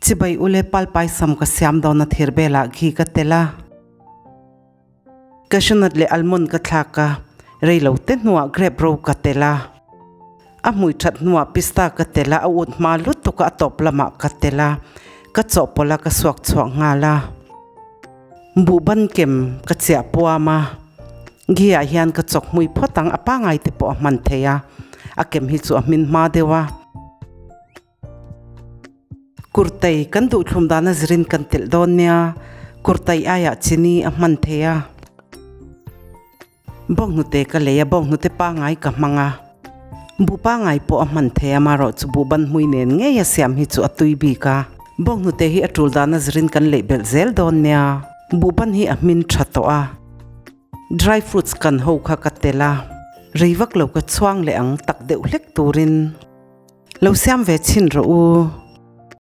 Chibai ule palpai sam ka siam dawn a thir belah ghee ka tel a. Cashew nut leh almond ka thlak a, rei lo te hnuah grape ro ka tel a. A hmui that hnuah pista ka tel a, a ut hma lutuk a a tawp lamah ka tel a, ka chawhpawlh a ka suak chhuak nghal a. Buhban kem ka chiah puam a, ghee ah hian ka chawk hmui phawt ang, a pangai te pawh a hman thei a, a kem hi chu a hmin hma deuh a. Kurtai kan duhthlum dana zirin kan telh dawn nia, kurtai aiah chini a hman thei a. Bawnghnute ka lei a, bawnghnute pangai ka hmang a. Buh pangai pawh a hman thei a, marawh chu buh ban hmui nen ngei a siam hi chu a tui bik a. Bawnghnute hi a tul dana zirin kan leih belh zel dawn nia. Buh ban hi a hmin tha tawh a. Dry fruits kan ho kha ka tel a, rei vak lo ka chhuang leh ang tak deuh hlek turin. Lo siam ve chhin rawh u.